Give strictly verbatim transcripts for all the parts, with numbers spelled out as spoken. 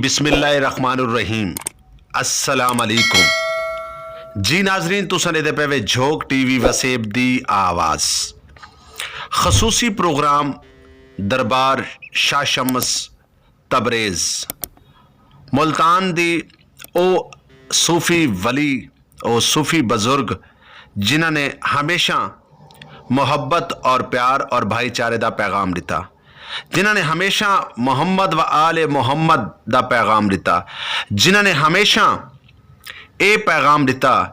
بسم اللہ الرحمن الرحیم۔ السلام علیکم۔ جی ناظرین، تساں دے پے وے جھوک ٹی وی وسیب دی آواز۔ خصوصی پروگرام دربار شاہ شمس تبریز، ملتان دی او صوفی ولی، او صوفی بزرگ، جنہاں نے ہمیشہ محبت اور پیار اور بھائی چارے دا پیغام دتا، جنہاں نے ہمیشہ محمد و آل محمد دا پیغام دتا، جنہاں نے ہمیشہ اے پیغام دتا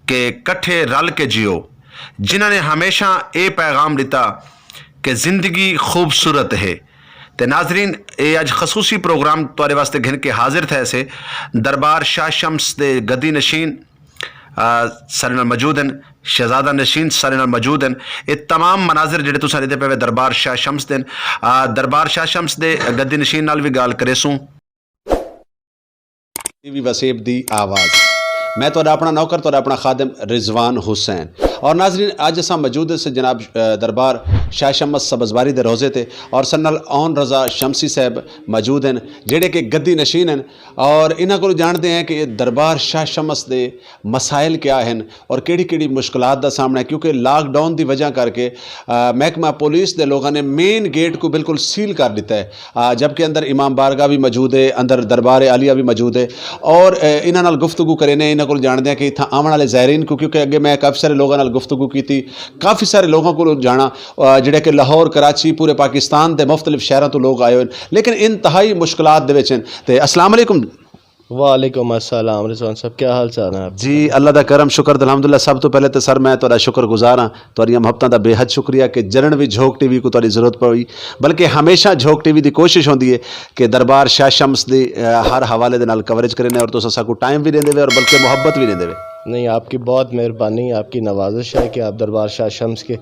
کہ کٹھے رل کے جیو، جنہاں نے ہمیشہ اے پیغام دتا کہ زندگی خوبصورت ہے۔ تے ناظرین، اے اج خصوصی پروگرام تواڈے واسطے گھن کے حاضر تھے سے دربار شاہ شمس دے گدی نشین، آ، سارے نال موجود ہیں، شہزادہ نشین سارے نال موجود ہیں۔ اے تمام مناظر جڑے تساں دے پے دربار شاہ شمس دے، آ، دربار شاہ شمس دے گدی نشین نال بھی گال کرے سوں۔ ٹی وی وسیب دی آواز۔ میں تہاڈا اپنا نوکر، تہاڈا اپنا خادم رضوان حسین۔ اور ناظرین، اج اساں موجود اس جناب، اے، دربار شاہ شمس سبزواری دے روزے تے، اور سن نال اون رضا شمسی صاحب موجود ہیں، جڑے کہ گدی نشین ہیں، اور انہاں کولوں جانتے ہیں کہ دربار شاہ شمس دے مسائل کیا ہیں اور کیڑی کیڑی مشکلات دا سامنا ہے، کیونکہ لاک ڈاؤن دی وجہ کر کے، آ، محکمہ پولیس دے لوگاں نے مین گیٹ کو بالکل سیل کر دیتا ہے۔ آ، جبکہ اندر امام بارگاہ بھی موجود ہے، اندر دربار عالیہ بھی موجود ہے، اور، اے، انہاں نال گفتگو کرے نے، انہاں کول جانتے ہیں کہ اتھاں آون والے زائرین کو، کیونکہ اگے میں کافی سارے لوگاں نال گفتگو کیتی، کافی سارے لوگاں کول جانا، آ، جڑے کہ لاہور، کراچی، پورے پاکستان دے مختلف شہراں تو لوگ آئے ہوئے ہیں، لیکن انتہائی مشکلات دے وچ ہیں۔ تے السلام علیکم۔ وعلیکم السلام رضوان صاحب، کیا حال چال ہیں آپ؟ جی، اللہ دا کرم، شکر تے الحمدللہ۔ سب تو پہلے تے سر، میں تہاڈا شکر گزار ہاں، تہاڈیاں محبتاں دا بے حد شکریہ کہ جنن وی جھوک ٹی وی کو تہاڈی ضرورت پئی، بلکہ ہمیشہ جھوک ٹی وی دی کوشش ہوندی ہے کہ دربار شاہ شمس دی، اے، ہر حوالے دے نال کوریج کرنے، اور تساں ساکو ٹائم وی دیندے وے اور بلکہ محبت وی دیندے وے۔ نہیں، آپ کی بہت مہربانی، آپ کی نوازش ہے کہ آپ دربار شاہ شمس کے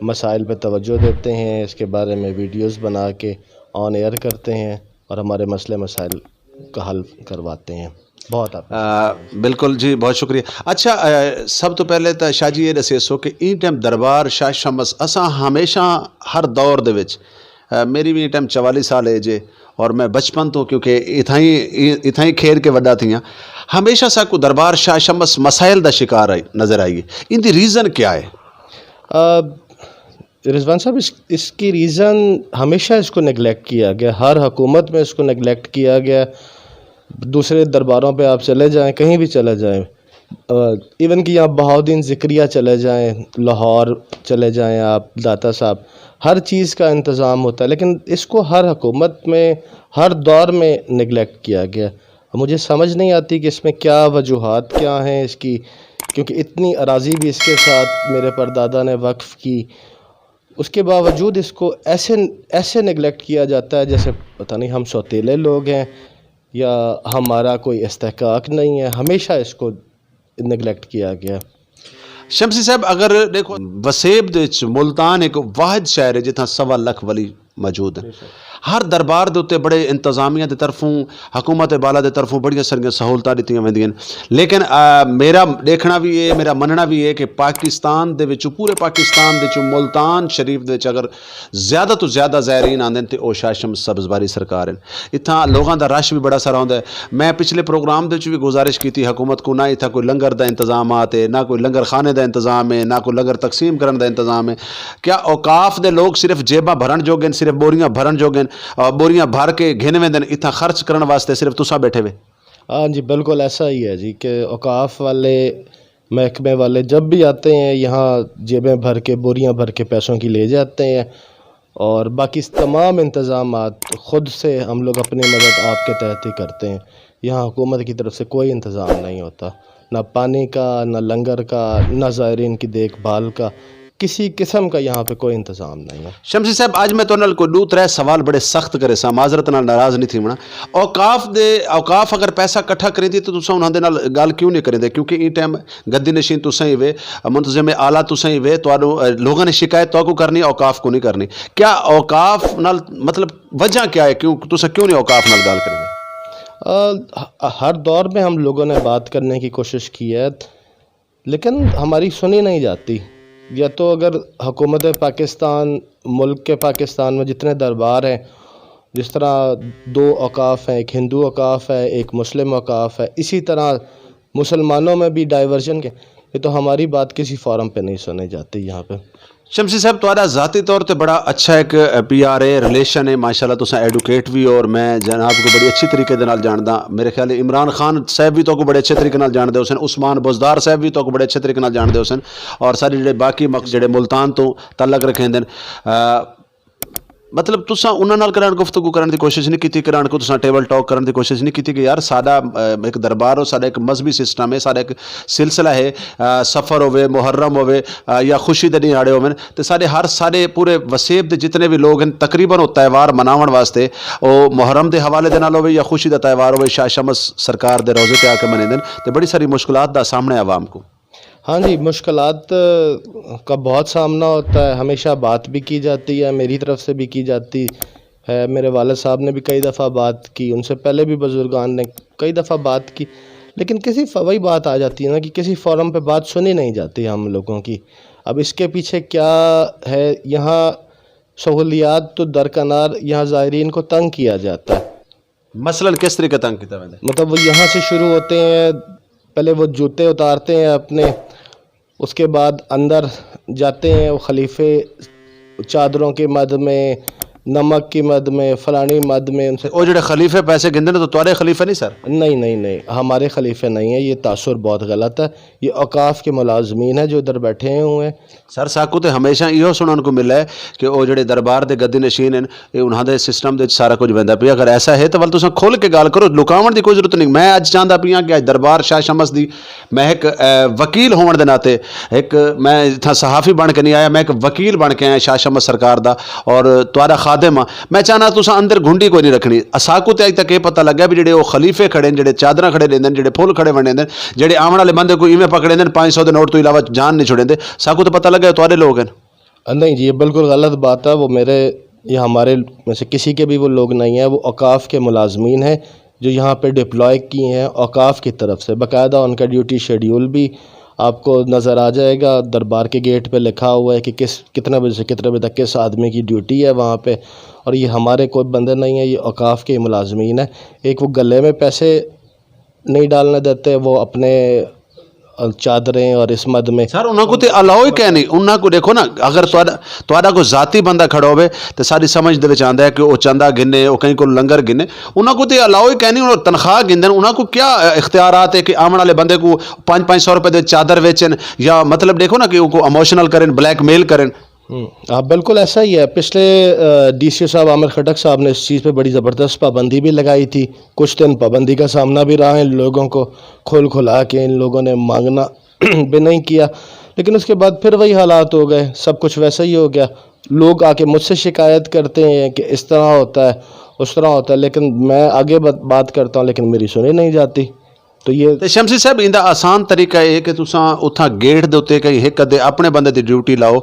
مسائل پہ توجہ دیتے ہیں، اس کے بارے میں ویڈیوز بنا کے آن ایئر کرتے ہیں اور ہمارے مسئلے مسائل کا حل کرواتے ہیں۔ بہت آپ کا آ، شکریہ۔ بالکل جی، بہت شکریہ۔ اچھا، آ، سب تو پہلے تو شاہ جی یہ دسے سو کہ این ٹائم دربار شاہ شمس اساں ہمیشہ ہر دور دے وچ، آ، میری بھی این ٹائم چوالی سال ایج ہے، اور میں بچپن تو، کیونکہ اتھائی اتھائی کھیل کے وڈا تھیاں، ہمیشہ ساکو دربار شاہ شمس مسائل دا شکار آئی نظر آئی ہے۔ ان دی ریزن کیا ہے؟ آ، رضوان صاحب، اس اس کی ریزن، ہمیشہ اس کو نگلیکٹ کیا گیا، ہر حکومت میں اس کو نگلیکٹ کیا گیا۔ دوسرے درباروں پہ آپ چلے جائیں، کہیں بھی چلے جائیں، آ، ایون کہ یہاں بہاؤالدین ذکریہ چلے جائیں، لاہور چلے جائیں آپ، داتا صاحب، ہر چیز کا انتظام ہوتا ہے، لیکن اس کو ہر حکومت میں، ہر دور میں نگلیکٹ کیا گیا۔ مجھے سمجھ نہیں آتی کہ اس میں کیا وجوہات کیا ہیں اس کی، کیونکہ اتنی اراضی بھی اس کے ساتھ میرے پردادا نے وقف کی، اس کے باوجود اس کو ایسے ایسے نگلیکٹ کیا جاتا ہے جیسے پتہ نہیں ہم سوتیلے لوگ ہیں یا ہمارا کوئی استحقاق نہیں ہے، ہمیشہ اس کو نگلیکٹ کیا گیا۔ شمسی صاحب، اگر دیکھو، وسیب دے وچ ملتان ایک واحد شہر ہے جتھاں سوا لکھ ولی موجود ہیں۔ ہر دربار دے اُتے بڑے انتظامیہ دے طرفوں، حکومت بالا دے طرفوں بڑیاں ساریاں سہولتاں دتیاں ویندیاں۔ لیکن، آ، میرا دیکھنا بھی ہے، میرا مننا بھی ہے کہ پاکستان دے وچ، پورے پاکستان دے وچ ملتان شریف دے وچ اگر زیادہ تو زیادہ زائرین آندے نے تے او شاہ شمس سبزواری سرکار ہیں۔ اتھاں لوگاں دا رش بھی بڑا سارا ہوندا ہے۔ میں پچھلے پروگرام دے وچ بھی گزارش کیتی حکومت کو، نہ اتھاں کوئی لنگر دا انتظامات ہے، نہ کوئی لنگر خانے دا انتظام ہے، نہ کوئی لنگر تقسیم کرن دا انتظام ہے۔ کیا اوقاف دے لوگ صرف جیباں بھرن جوگے نے، صرف بوریاں بھرن جوگے نے، آ، بوریاں بھر کے گھن ویندے نے، اتھاں خرچ کرن واسطے صرف تساں بیٹھے وے؟ ہاں جی، بالکل ایسا ہی ہے جی، کہ اوقاف والے، محکمے والے جب بھی آتے ہیں، یہاں جیبیں بھر کے، بوریاں بھر کے پیسوں کی لے جاتے ہیں، اور باقی تمام انتظامات خود سے ہم لوگ اپنی مدد آپ کے تحت ہی کرتے ہیں۔ یہاں حکومت کی طرف سے کوئی انتظام نہیں ہوتا، نہ پانی کا، نہ لنگر کا، نہ زائرین کی دیکھ بھال کا، کسی قسم کا یہاں پہ کوئی انتظام نہیں ہے۔ شمسی صاحب، اج میں تہاڈے نال کوئی دو ترے سوال بڑے سخت کرے سا، معذرت نال ناراض نہیں تھی ہونا۔ اوقاف دے، اوقاف اگر پیسہ اکٹھا کریندی تو تساں انہاں دے نال گل کیوں نہیں کریندے؟ کیونکہ این ٹائم گدی نشین تساں ہی وے، منتظم اعلیٰ تساں ہی وے، تہاڈو، اہ، لوگاں نے شکایت تہاکوں کرنی، اوقاف کو نہیں کرنی۔ کیا اوقاف نال، مطلب، وجہ کیا ہے؟ کیوں تساں کیوں نہیں اوقاف نال گل کریندے؟ آ، ہ-، ہر دور میں ہم لوگوں نے بات کرنے کی کوشش کی ہے، لیکن ہماری سنی نہیں جاتی۔ یا تو اگر حکومت پاکستان، ملک کے پاکستان میں جتنے دربار ہیں، جس طرح دو اوقاف ہیں، ایک ہندو اوقاف ہے، ایک مسلم اوقاف ہے، اسی طرح مسلمانوں میں بھی ڈائیورژن کے، یہ تو ہماری بات کسی فورم پہ نہیں سنی جاتی یہاں پہ۔ شمسی صاحب، تہاڈا ذاتی طور تے بڑا اچھا ایک پی آر اے ریلیشن ہے، ماشاءاللہ۔ تساں ایڈوکیٹ بھی ہو اور میں جناب کو بڑی اچھی طریقے دے نال جاندا۔ میرے خیال ہے عمران خان صاحب بھی تو کو بڑے اچھے طریقے نال جانتے ہو سن، عثمان بزدار صاحب بھی تو کو بڑے اچھے طریقے نال جانتے ہو سن، اور سارے جڑے باقی مخ-، جڑے ملتان تو تعلق رکھیں دن، آ، مطلب، تساں انہاں نال کران گفتگو کرن دی کوشش نہیں کیتی، کران کو تساں ٹیبل ٹاک کرن دی کوشش نہیں کیتی کہ یار، ساڈا، اے، ایک دربار ہو، ساڈا ایک مذہبی سسٹم ہے، ساڈا ایک سلسلہ ہے، اے، سفر ہوے، محرم ہوے، اے، یا خوشی دے دیہاڑے ہوون، تے ساڈے ہر، ساڈے پورے وسیب دے جتنے بھی لوگ ہیں، تقریباً او تہوار مناون واسطے، او محرم دے حوالے دے نال ہوے یا خوشی دا تہوار ہوے، شاہ شمس سرکار دے روزے تے آ کے منے دن، تے بڑی ساری مشکلات دا سامنا ہے عوام کو۔ ہاں جی، مشکلات کا بہت سامنا ہوتا ہے، ہمیشہ بات بھی کی جاتی ہے، میری طرف سے بھی کی جاتی ہے، میرے والد صاحب نے بھی کئی دفعہ بات کی، ان سے پہلے بھی بزرگان نے کئی دفعہ بات کی، لیکن کسی ف-، وہی بات آ جاتی ہے نا کہ کسی فورم پہ بات سنی نہیں جاتی ہم لوگوں کی۔ اب اس کے پیچھے کیا ہے؟ یہاں سہولیات تو درکنار، یہاں زائرین کو تنگ کیا جاتا ہے۔ مثلاً کس طریقے تنگ کیتا ویندا ہے؟ مطلب، وہ یہاں سے شروع ہوتے ہیں، پہلے وہ جوتے اتارتے ہیں اپنے، اس کے بعد اندر جاتے ہیں، وہ خلیفے چادروں کی مد میں، نمک کی مد میں، فلانی مد میں، ان سے او جڑے خلیفے پیسے گھندے نے، تو تہاڈے خلیفے نہیں سر؟ نہیں، نہیں، نہیں، ہمارے خلیفے نہیں ہیں، یہ تاثر بہت غلط ہے۔ یہ اوقاف کے ملازمین ہیں جو ادھر بیٹھے ہوئے ہیں۔ سر، ساکو تے ہمیشہ ایہو سنن کو ملا ہے کہ او جڑے دربار دے گدی نشین ہیں، اے انہاں دے سسٹم دے وچ سارا کچھ ویندا پیا۔ اگر ایسا ہے تو ول تساں کھل کے گل کرو، لکاون دی کوئی ضرورت نہیں۔ میں اج چاہندا پیاں کہ اج دربار شاہ شمس دی میں ایک، اے، وکیل ہون دے ناطے، ایک، میں اتھاں صحافی بن کے نہیں آیا، میں ایک وکیل بن کے آیا شاہ شمس سرکار دا، اور تہاڈا خادم ہاں۔ میں چاہنا تساں اندر گھنڈی کوئی نہیں رکھنی۔ اساکو تے اج تک یہ پتہ لگا بھی جڑے او خلیفے کھڑے نے، جڑے چادراں کھڑے لیندے نے، جڑے پھول کھڑے ونڈے نے، جڑے آون والے بندے کو ایویں پکڑے نے، پانچ سو دے نوٹ تو علاوہ جان نہیں چھوڑیندے۔ ساکو تے پتہ لگا تہاڈے لوگ ہیں۔ نہیں جی، یہ بالکل غلط بات ہے۔ وہ میرے، یہ ہمارے میں سے کسی کے بھی وہ لوگ نہیں ہیں۔ وہ اوقاف کے ملازمین ہیں جو یہاں پہ ڈپلوائے کیے ہیں اوقاف کی طرف سے۔ باقاعدہ ان کا ڈیوٹی شیڈیول بھی آپ کو نظر آ جائے گا۔ دربار کے گیٹ پہ لکھا ہوا ہے کہ کس، کتنے بجے سے کتنے بجے تک کس آدمی کی ڈیوٹی ہے وہاں پہ۔ اور یہ ہمارے کوئی بندے نہیں ہیں، یہ اوقاف کے ملازمین ہیں۔ ایک وہ گلے میں پیسے نہیں ڈالنے دیتے، وہ اپنے چادریں اور اس مد میں۔ سر، انہاں کو تے الاؤ ہی کہنی، انہاں کو دیکھو نا، اگر تہاڈا، تہاڈا کوئی ذاتی بندہ کھڑا ہوے تے ساری سمجھ دے وچ آندا ہے کہ او چندہ گھنے، او کہیں کو لنگر گھنے، انہاں کو تے الاؤ ہی کہنی، انہاں تنخواہ گھندن، انہاں کو کیا، اے، اختیارات ہے کہ آون والے بندے کو پانچ پانچ سو روپے دے چادر ویچن، یا مطلب دیکھو نا کہ ان کو اموشنل کرن، بلیک میل کرن۔ ہوں، ہاں، بالکل ایسا ہی ہے۔ پچھلے، آ، ڈی سی او صاحب عامر خٹک صاحب نے اس چیز پہ بڑی زبردست پابندی بھی لگائی تھی۔ کچھ دن پابندی کا سامنا بھی رہا ان لوگوں کو، کھل کھلا کے ان لوگوں نے مانگنا بھی نہیں کیا، لیکن اس کے بعد پھر وہی حالات ہو گئے، سب کچھ ویسا ہی ہو گیا۔ لوگ آ کے مجھ سے شکایت کرتے ہیں کہ اس طرح ہوتا ہے، اس طرح ہوتا ہے، لیکن میں آگے بات بات کرتا ہوں، لیکن میری سنی نہیں جاتی۔ تو یہ تے شمسی صاحب، ایندا آسان طریقہ اے کہ تساں اتھاں گیٹ دے اُتے کہیں ہک ادھے اپنے بندے دی ڈیوٹی لاؤ،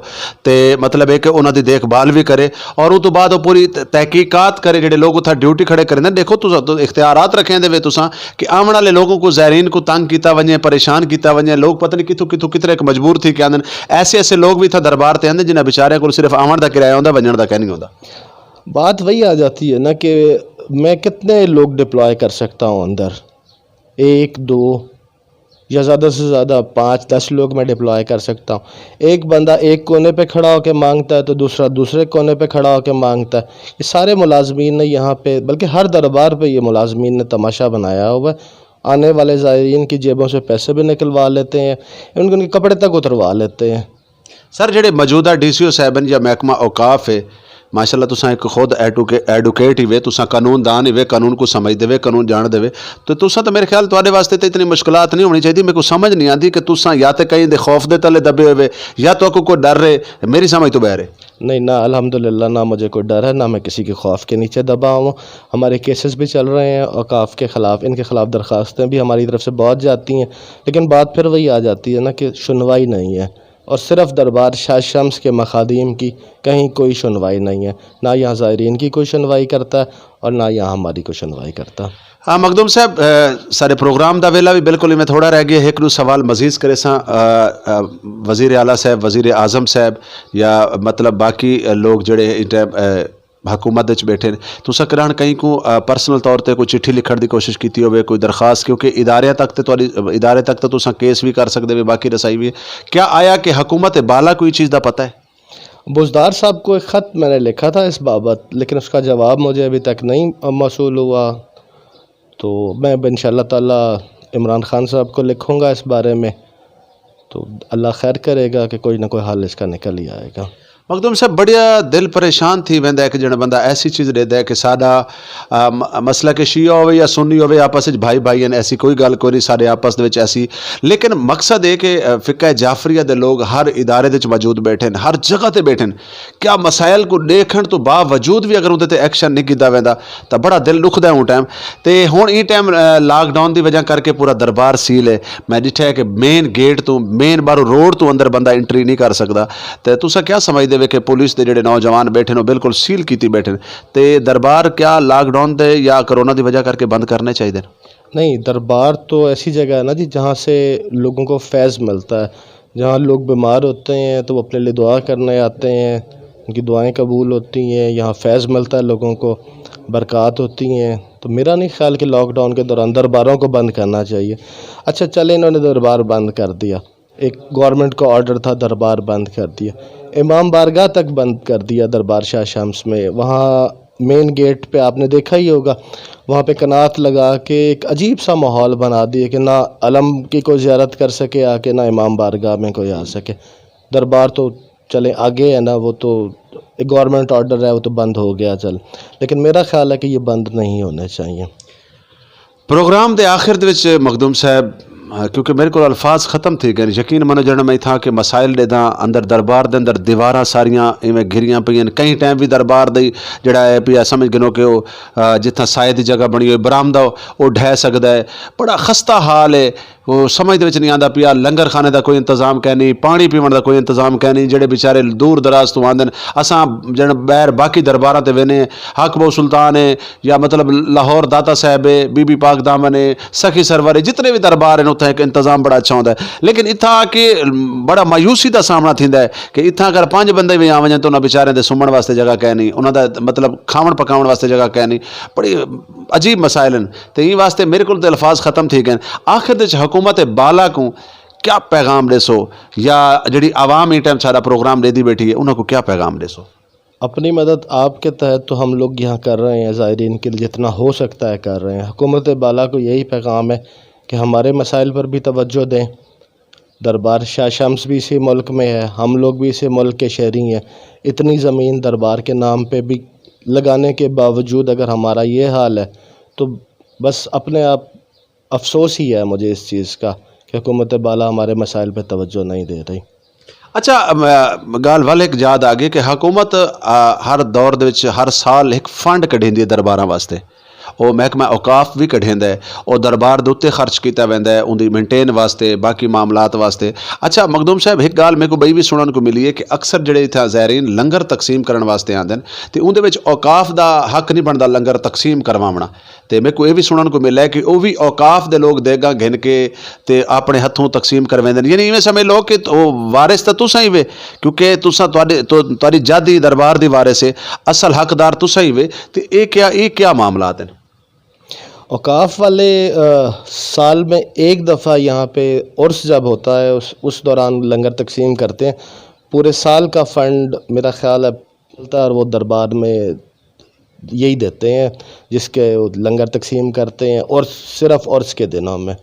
تے مطلب اے کہ انہاں دی دیکھ بھال وی کرے، اور اُس توں بعد او پوری ت-، تحقیقات کرے، جڑے لوگ اتھاں ڈیوٹی کھڑے کرے نے۔ دیکھو، تساں تو اختیارات رکھے دے وے تساں کہ آون والے لوگوں کو، زائرین کو تنگ کیتا ونجے، پریشان کیتا ونجے، لوگ پتہ نہیں کتھوں کتھوں کتھرے ایک مجبور تھی کے آندے نے۔ ایسے ایسے لوگ وی اتھاں دربار تے آندے جنہاں بیچاریاں کول صرف آون دا کرایہ ہوندا، ونجن دا کہیں نہیں ہوندا۔ بات وہی آ جاتی ہے نا کہ میں کتنے لوگ ڈپلوائے کر سکتا ہوں اندر؟ ایک، دو یا زیادہ سے زیادہ پانچ، دس لوگ میں ڈپلوائے کر سکتا ہوں۔ ایک بندہ ایک کونے پہ کھڑا ہو کے مانگتا ہے تو دوسرا دوسرے کونے پہ کھڑا ہو کے مانگتا ہے۔ یہ سارے ملازمین نے یہاں پہ، بلکہ ہر دربار پہ یہ ملازمین نے تماشا بنایا ہوا ہے۔ آنے والے زائرین کی جیبوں سے پیسے بھی نکلوا لیتے ہیں، ان کے کپڑے تک اتروا لیتے ہیں۔ سر، جڑے موجودہ ڈی سی او صاحب ہیں یا محکمہ اوقاف ہے، ماشاءاللہ تساں ایک خود ایڈوکے-، ایڈوکیٹ ہی وے، تساں قانون دان ہی وے، قانون کو سمجھ دے وے، قانون جان دے وے، تو تساں تو میرے خیال تواڈے واسطے تو اتنی مشکلات نہیں ہونی چاہیے۔ میرے کو سمجھ نہیں آتی کہ تساں یا تے کہیں دے خوف دے تلے دبے ہوئے وے یا تو کو کوئی ڈر ہے، میری سمجھ تو باہر ہے۔ نہیں، نہ، الحمدللہ، نہ مجھے کوئی ڈر ہے، نہ میں کسی کے خوف کے نیچے دبا ہوں۔ ہمارے کیسز بھی چل رہے ہیں اوقاف کے خلاف، ان کے خلاف درخواستیں بھی ہماری طرف سے بہت جاتی ہیں، لیکن بات پھر وہی آ جاتی ہے نا کہ سنوائی نہیں ہے۔ اور صرف دربار شاہ شمس کے مخادیم کی کہیں کوئی سنوائی نہیں ہے، نہ یہاں زائرین کی کوئی سنوائی کرتا ہے اور نہ یہاں ہماری کوئی سنوائی کرتا۔ ہاں، مخدوم صاحب، اے، سارے پروگرام دا ویلا بھی بالکل ایویں تھوڑا رہ گیا۔ ایک نو سوال مزید کرے ساں، اے، اے، وزیر اعلیٰ صاحب، وزیر اعظم صاحب، یا مطلب باقی، اے، لوگ جڑے ان ٹائم، اے، حکومت وچ بیٹھے نے، تساں کران کہیں کو پرسنل طور تے کوئی چٹھی لکھن دی کوشش کیتی ہوئے، کوئی درخواست؟ کیونکہ ادارے تک تے تہاڈی، ادارے تک تے تساں کیس بھی کر سکدے وے، باقی رسائی بھی۔ کیا آیا کہ حکومت بالا کوئی چیز دا پتہ ہے؟ بزدار صاحب کو ایک خط میں نے لکھا تھا اس بابت، لیکن اس کا جواب مجھے ابھی تک نہیں موصول ہوا۔ تو میں ان شاء اللہ تعالیٰ عمران خان صاحب کو لکھوں گا اس بارے میں۔ تو اللہ خیر کرے گا کہ کوئی نہ کوئی حل اس کا نکل ہی آئے گا۔ مخدوم صاحب، بڑیا دل پریشان تھی ویندا ہے کہ جڑا بندہ ایسی چیز دے دے کہ ساڈا، آ، م-، مسئلہ کہ شیعہ ہوئے یا سنی ہوئے، آپس وچ بھائی بھائی ہیں، ایسی کوئی گل کوئی نہیں ساڈے آپس دے وچ ایسی۔ لیکن مقصد یہ کہ، آ، فقہ جعفریہ دے لوگ ہر ادارے دے وچ موجود بیٹھے ہیں، ہر جگہ تے بیٹھے ہیں، کیا مسائل کو دیکھن تو باوجود بھی اگر اندے تے ایکشن نہیں کیتا ویندا، تاں بڑا دل دکھدا ہے اون ٹائم۔ تے ہن ایں ٹائم، آ، لاک ڈاؤن دی وجہ کر کے پورا دربار سیل ہے۔ میں ڈٹھا ہے کہ مین گیٹ تو، مین باہروں روڈ تو اندر بندہ انٹری نہیں کر سکدا۔ تے تساں کیا سمجھدے وے کہ پولیس دے جڑے نوجوان بیٹھے نے، او بالکل سیل کیتی بیٹھے نے؟ تے دربار کیا لاک ڈاؤن دے یا کرونا دی وجہ کر کے بند کرنے چاہیے؟ نہیں، دربار تو ایسی جگہ ہے نا جی، جہاں سے لوگوں کو فیض ملتا ہے، جہاں لوگ بیمار ہوتے ہیں تو وہ اپنے لیے دعا کرنے آتے ہیں، ان کی دعائیں قبول ہوتی ہیں، یہاں فیض ملتا ہے لوگوں کو، برکات ہوتی ہیں۔ تو میرا نہیں خیال کہ لاک ڈاؤن کے دوران درباروں کو بند کرنا چاہیے۔ اچھا، چلے، انہوں نے دربار بند کر دیا، ایک گورنمنٹ کا آرڈر تھا، دربار بند کر دیا، امام بارگاہ تک بند کر دیا دربار شاہ شمس میں۔ وہاں مین گیٹ پہ آپ نے دیکھا ہی ہوگا، وہاں پہ کنات لگا کے ایک عجیب سا ماحول بنا دیا کہ نہ علم کی کوئی زیارت کر سکے آ کے، نہ امام بارگاہ میں کوئی آ سکے۔ دربار تو چلے آگے ہے نا، وہ تو گورنمنٹ آرڈر ہے، وہ تو بند ہو گیا، چل، لیکن میرا خیال ہے کہ یہ بند نہیں ہونے چاہیے۔ پروگرام دے آخر دے وچ مخدوم صاحب، آ، کیونکہ میرے کول الفاظ ختم تھی گئے، یقین منو جنہاں میں تھا کہ مسائل دے داں اندر، دربار دے اندر دیواراں ساریاں ایویں گھریاں پئیاں، کہیں ٹائم بھی دربار دی جڑا ہے پیا سمجھ گنو کہ وہ، آ، جتھاں سائے دی جگہ بنی ہوئی برآمدہ ہو، وہ ڈھہ سکدا ہے۔ بڑا خستہ حال ہے۔ وہ سمجھ دے وچ نہیں آندا پیا، لنگر خانے دا کوئی انتظام کہنی، پانی پیون دا کوئی انتظام کہنی، جڑے بیچارے دور دراز تو آندن۔ اساں جن بیر باقی درباراں تے وینے، حق بہو سلطان ہے، یا مطلب لاہور داتا صاحب ہے، بی بی پاک دامن ہے، سخی سرور ہے، جتنے بھی دربار ہیں، اتھاں ایک انتظام بڑا اچھا ہوندا ہے۔ لیکن اتھاں آ کے بڑا مایوسی دا سامنا تھیندا ہے کہ اتھاں اگر پنج بندے بھی آ ونجن تو انہاں بیچاریاں دے سمن واسطے جگہ کہنی، انہاں دا مطلب کھاون پکاون واسطے جگہ کہنی۔ بڑی عجیب مسائل ہیں۔ تے ایں واسطے میرے کول تے الفاظ ختم تھی گئے۔ آخر دے وچ حکومت بالا کو کیا پیغام ڈیسو، یا جڑی عوام ایں ٹائم سارا پروگرام دے دی بیٹھی ہے، انہاں کو کیا پیغام ڈیسو؟ اپنی مدد آپ کے تحت تو ہم لوگ یہاں کر رہے ہیں، زائرین کے لیے جتنا ہو سکتا ہے کر رہے ہیں۔ حکومت بالا کو یہی پیغام ہے کہ ہمارے مسائل پر بھی توجہ دیں۔ دربار شاہ شمس بھی اسی ملک میں ہے، ہم لوگ بھی اسی ملک کے شہری ہیں۔ اتنی زمین دربار کے نام پہ بھی لگانے کے باوجود اگر ہمارا یہ حال ہے تو بس اپنے آپ افسوس ہی ہے مجھے اس چیز کا کہ حکومت بالا ہمارے مسائل پہ توجہ نہیں دے رہی۔ اچھا، ام، گال ول ایک یاد آ گئی کہ حکومت، آ، ہر دور دے وچ ہر سال ایک فنڈ کڈھیندی ہے درباراں واسطے۔ او محکمہ اوقاف بھی کڈھیندا ہے، او دربار دے اُتے خرچ کیتا ویندا ہے، اوندی مینٹین واسطے، باقی معاملات واسطے۔ اچھا مخدوم صاحب، ایک گال میرے کو بئی بھی سنن کو ملی ہے کہ اکثر جڑے اتھا زائرین لنگر تقسیم کرن واسطے آندے نے، تے اوندے وچ اوقاف دا حق نہیں بندا لنگر تقسیم کرواونا۔ تے میرے کو یہ بھی سنن کو ملا ہے کہ وہ بھی اوقاف دے لوگ دیگاں گھن کے تے اپنے ہتھوں تقسیم کرویندے نے۔ یعنی ایویں سمجھ لو کہ وہ وارث تاں تساں ہی وے، کیونکہ تساں تہاڈے، تو، تہاڈی جد ہی دربار دی وارث ہے، اصل حقدار تساں ہی وے۔ تے اے کیا، اے کیا معاملات ہیں؟ اوقاف والے، آ، سال میں ایک دفعہ یہاں پہ عرس جب ہوتا ہے، اس، اس دوران لنگر تقسیم کرتے ہیں۔ پورے سال کا فنڈ میرا خیال ہے چلتا ہے اور وہ دربار میں یہی دیتے ہیں، جس کے لنگر تقسیم کرتے ہیں، اور صرف عرس کے دنوں میں۔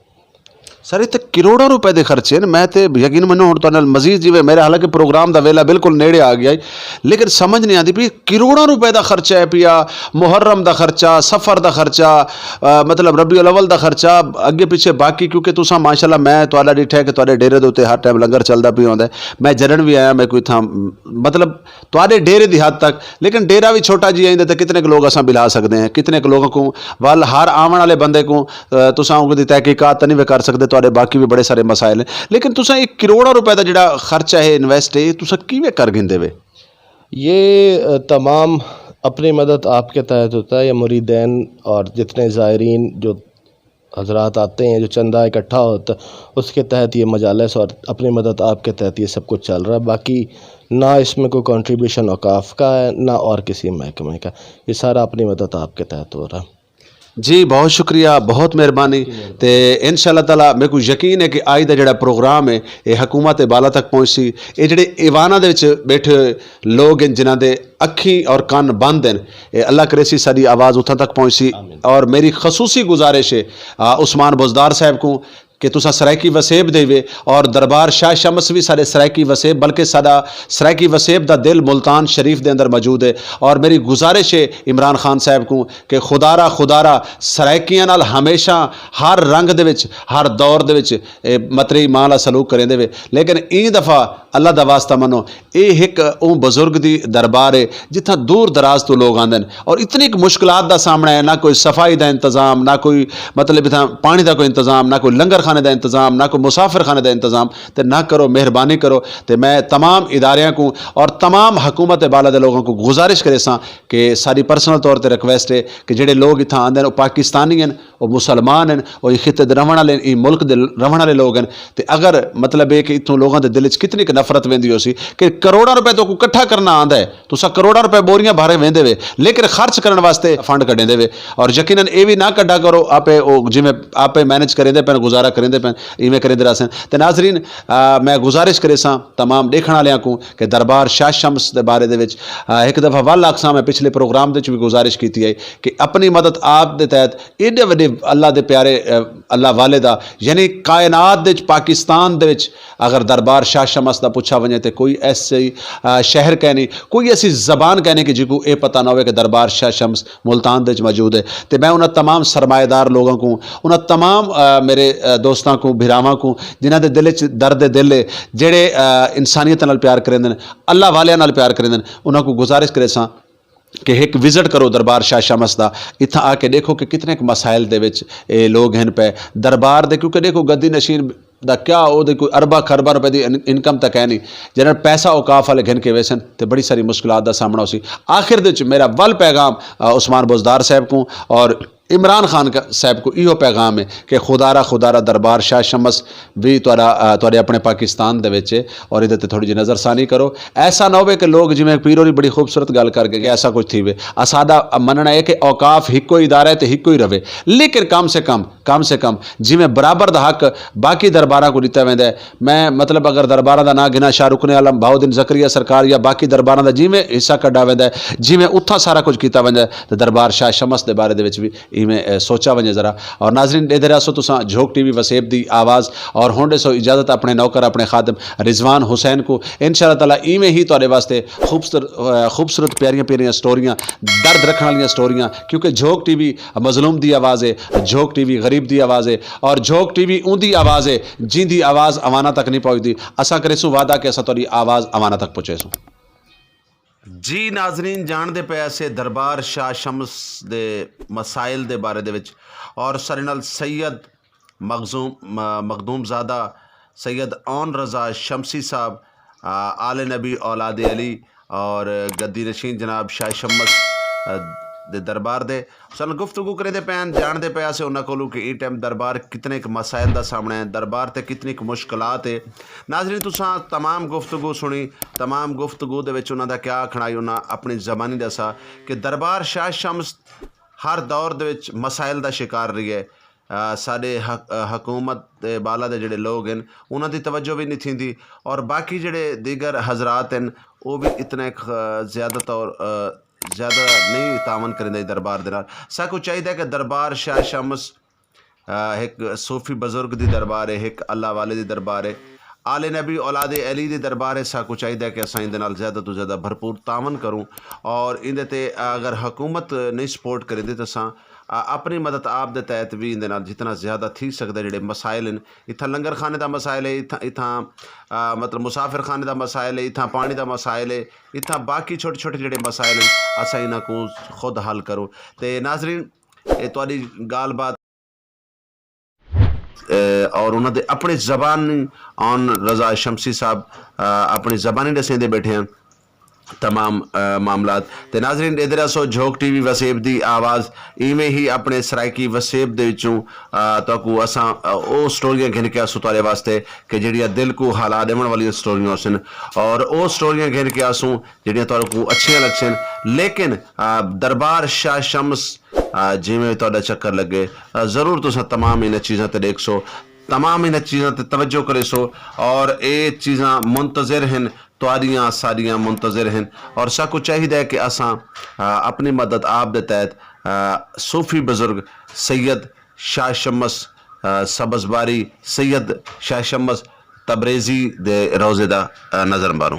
سر، اتنے کروڑاں روپے دے خرچے نے۔ میں تے یقین منو، ہن تہاڈے نال مزید جیویں میرا، حالانکہ پروگرام دا ویلا بالکل نیڑے آ گیا ہے، لیکن سمجھ نہیں آندی پئی، کروڑاں روپے دا خرچہ ہے پیا، محرم دا خرچہ، سفر دا خرچہ، آ، مطلب ربیع الاول دا خرچہ، اگے پیچھے باقی، کیونکہ تساں ماشاءاللہ، میں تہاڈا ڈٹھا ہے کہ تہاڈے ڈیرے دے اوتے ہر ٹائم لنگر چلدا پیا ہوندا ہے۔ میں جڑن بھی آیا، میں کوئی تھاں، مطلب، تہاڈے ڈیرے دی حد تک، لیکن ڈیرہ بھی چھوٹا جی ہے، تے کتنے ک لوگ اساں بلا سکدے ہیں، کتنے ک لوگوں کو ول ہر آون والے بندے کو، آ، تساں ان دی تحقیقات تاں نہیں وی کر سکدے، تہاڈے باقی بھی بڑے سارے مسائل ہیں، لیکن تساں ایک کروڑاں روپے دا جڑا خرچہ ہے، انویسٹ ہے، تساں کیویں کر گھندے وے؟ یہ، آ، تمام اپنی مدد آپ کے تحت ہوتا ہے، یا مریدین اور جتنے زائرین جو حضرات آتے ہیں، جو چندہ اکٹھا ہوتا ہے، اس کے تحت یہ مجالس اور اپنی مدد آپ کے تحت یہ سب کچھ چل رہا ہے۔ باقی نہ اس میں کوئی کنٹریبیوشن اوقاف کا ہے، نہ اور کسی محکمے کا۔ یہ سارا اپنی مدد آپ کے تحت ہو رہا ہے۔ جی، بہت شکریہ، بہت مہربانی۔ تے ان شاء اللہ تعالیٰ میرے کو یقین ہے کہ آج دا جڑا پروگرام ہے، یہ حکومت بالا تک پہنچ سی۔ یہ جڑے ایواناں دے وچ بیٹھے ہوئے لوگ ہیں، جنہاں دے اکھیں اور کان بند ہیں، یہ اللہ کرے سی ساری آواز اتھاں تک پہنچ سی۔ اور میری خصوصی گزارش ہے، آ، عثمان بزدار صاحب کو، کہ تساں سرائیکی وسیب دے وے، اور دربار شاہ شمس بھی سارے سرائیکی وسیب، بلکہ سارا سرائیکی وسیب دا دل ملتان شریف دے اندر موجود ہے۔ اور میری گزارش ہے عمران خان صاحب کو کہ خدا را، خدا را سرائیکیاں نال ہمیشہ ہر رنگ دے وچ، ہر دور دے وچ، اے، متری ماں لا سلوک کریں دے وے۔ لیکن این دفعہ اللہ دا واسطہ منو، اے ایک اون بزرگ دی دربار ہے، جتھاں دور دراز تو لوگ آندے نے اور اتنی کُ مشکلات دا سامنا ہے، نہ کوئی صفائی دا انتظام، نہ کوئی، مطلب، اتھاں پانی دا کوئی انتظام، نہ کوئی لنگر خانے دا انتظام، نہ کوئی مسافر خانے دا انتظام۔ تے نہ کرو، مہربانی کرو۔ تے میں تمام اداریاں کو اور تمام حکومت بالا دے لوگوں کو گزارش کرے ساں کہ ساری پرسنل طور تے ریکویسٹ ہے کہ جڑے لوگ اتھاں آندے نے، وہ پاکستانی ہیں، وہ مسلمان ہیں، وہ خطے دے رہن والے ہیں، ملک دے رہن والے لوگ ہیں۔ تے اگر، مطلب، یہ کہ اتھوں لوگوں دے دل وچ کتنی کُ نفرت ویندی ہو سی کہ کروڑاں روپے تو کو اکٹھا کرنا آندا ہے، تساں کروڑاں روپے بوریاں بھارے ویندے وے، لیکن خرچ کرن واسطے فنڈ کڈیندے وے۔ اور یقیناً اے وی نہ کڈا کرو، آپے او جویں آپے مینج کریندے پین، گزارا کریندے پین، ایویں کریندے رہسن۔ تے ناظرین، آ، میں گزارش کرے ساں تمام دیکھن والیاں کو کہ دربار شاہ شمس دے بارے دے وچ، آ، ایک دفعہ ول آکھساں، میں پچھلے پروگرام دے وچ بھی گزارش کیتی ہے کہ اپنی مدد آپ دے تحت ایڈے وڈے اللہ دے پیارے، آ، اللہ والے دا، یعنی کائنات دے وچ، پاکستان دے وچ اگر دربار شاہ شمس دا پوچھا ونجے تے کوئی ایسے، آ، شہر کہنی، کوئی ایسی زبان کہنی کہ جی کو اے پتہ نہ ہوئے کہ دربار شاہ شمس ملتان دے وچ موجود ہے۔ تے میں انہاں تمام سرمایہ دار لوگاں کو، انہاں تمام، آ، میرے، آ، دوستاں کو، بھراواں کو، جنہاں دے دل وچ درد دل ہے، جڑے، آ، انسانیت نال پیار کریندے نے، اللہ والیاں نال پیار کریندے نے، انہاں کو گزارش کرے ساں کہ ایک وزٹ کرو دربار شاہ شمس دا۔ اتھاں آ کے دیکھو کہ کتنے کُ مسائل دے وچ اے لوگ ہن پے دربار دے، کیونکہ دیکھو گدی نشین دا کیا، او دے کوئی ارباں خرباں روپے دی ان-، انکم تک ہے نہیں۔ جنہاں پیسہ اوقاف والے گھن کے ویسن تے بڑی ساری مشکلات دا سامنا ہو سی۔ آخر دے وچ میرا ول پیغام، آ، عثمان بزدار صاحب کو اور عمران خان کا، صاحب کو ایہو پیغام ہے کہ خدا را، خدا را دربار شاہ شمس بھی تہاڈا، آ، تہاڈے اپنے پاکستان دے وچ ہے اور ادھر تے تھوڑی جی نظر ثانی کرو۔ ایسا نہ ہوئے کہ لوگ جویں پیر ہوری بڑی خوبصورت گل کر کے کہ ایسا کچھ تھی وے۔ اساڈا مننا ہے کہ اوقاف ہکو ہی ادارہ ہے تے ہکو ہی رہے، لیکن کم سے کم، کم سے کم جویں برابر دا حق باقی درباراں کو دتا ویندا ہے۔ میں، مطلب، اگر درباراں دا ناں گنا، شاہ رکن عالم بہاؤالدین زکریا سرکار یا باقی درباراں دا جویں حصہ کڈا ویندا ہے، جویں اتھاں سارا کچھ کیتا ویندا ہے، تے دربار شاہ شمس دے بارے دے وچ بھی ایویں، اے، سوچا ونجے ذرا۔ اور ناظرین، دے دے رہسو تساں جھوک ٹی وی وسیب دی آواز، اور ہن دے سو اجازت اپنے نوکر، اپنے خادم رضوان حسین کو۔ انشاءاللہ تعالیٰ ایویں ہی تہاڈے واسطے خوبصورت، اے، خوبصورت پیاریاں پیاریاں سٹوریاں، درد رکھن والیاں سٹوریاں، کیونکہ جھوک ٹی وی مظلوم دی آواز ہے، جھوک ٹی وی غریب دی آواز ہے، اور جھوک ٹی وی اون دی آواز ہے جن دی آواز عواناں تک نہیں پہنچدی۔ اساں کریسوں وعدہ کہ اساں تہاڈی آواز عواناں تک پہنچیسوں۔ جی ناظرین، جان دے پے اسے دربار شاہ شمس دے مسائل دے بارے دے وچ، اور سارے نال سید مخزوم، م-، مخدوم زادہ، سید اون رضا شمسی صاحب، آ، آل نبی اولاد علی اور گدی نشین جناب شاہ شمس، آ، دے دربار دے سن گفتگو کرے دے پین، جان دے پے اسے انہاں کولوں کہ ایں ٹائم دربار کتنے ک مسائل دا سامنا ہے، دربار تے کتنی ک مشکلات ہے۔ ناظرین، تساں تمام گفتگو سنی، تمام گفتگو دے وچ انہاں دا کیا آکھنا ہے، انہاں اپنی زبانی دسا کہ دربار شاہ شمس ہر دور دے وچ مسائل دا شکار رہی ہے۔ آ، ساڈے حک-، آ، حکومت دے بالا دے جڑے لوگ ہیں، انہاں دی توجہ بھی نہیں تھیندی، اور باقی جڑے دیگر حضرات ہیں، وہ بھی اتنے خ-، زیادہ طور، آ، زیادہ نہیں تعاون کریندے دربار دے نال۔ ساکو چاہیدا ہے کہ دربار شاہ شمس، آ، ایک صوفی بزرگ دی دربار ہے، ایک اللہ والے دی دربار ہے، آل نبی اولاد علی دی دربار ہے۔ ساکو چاہیدا ہے کہ اساں ایندے نال زیادہ تو زیادہ بھرپور تعاون کروں، اور ایندے تے اگر حکومت نہیں سپورٹ کریندی تو اساں، آ، اپنی مدد آپ دے تحت بھی ایندے نال جتنا زیادہ تھی سکدا ہے۔ جڑے مسائل ہیں، اتھاں لنگر خانے دا مسائل ہے، اتھاں، اتھاں، آ، مطلب مسافر خانے دا مسائل ہے، اتھاں پانی دا مسائل ہے، اتھاں باقی چھوٹے چھوٹے جڑے مسائل ہیں، اساں انہاں کو خود حل کروں۔ تے ناظرین، اے تہاڈی گال بات، اے، اور انہاں دے اپنے زبان، اون رضا شمسی صاحب، آ، اپنی زبانی دسیندے بیٹھے ہیں۔ تمام معاملات۔ تے ناظرین، ادھر اسو جھوک ٹی وی وسیب دی آواز، ایویں ہی اپنے سرائیکی وسیب دے وچوں تہاکوں اساں او سٹوریاں گھن کے اسوں تہاڈے واسطے کہ جیہڑیاں دل کوں ہلا دیون والیاں سٹوریاں ہوسن، اور او سٹوریاں گھن کے اسوں جیہڑیاں تہاکوں اچھیاں لگسن۔ لیکن دربار شاہ شمس، جیویں تہاڈا چکر لگے، ضرور تساں تمام انہاں چیزاں تے دیکھسو، تمام انہاں چیزاں تے توجہ کریسو، اور اے چیزاں منتظر ہن، تہاڈیاں ساڈیاں منتظر ہن۔ اور ساکوں چاہیدا ہے کہ اساں اپنی مدد آپ دے تحت صوفی بزرگ سید شاہ شمس سبزباری، سید شاہ شمس تبریزی دے روزے دا نظر ماروں۔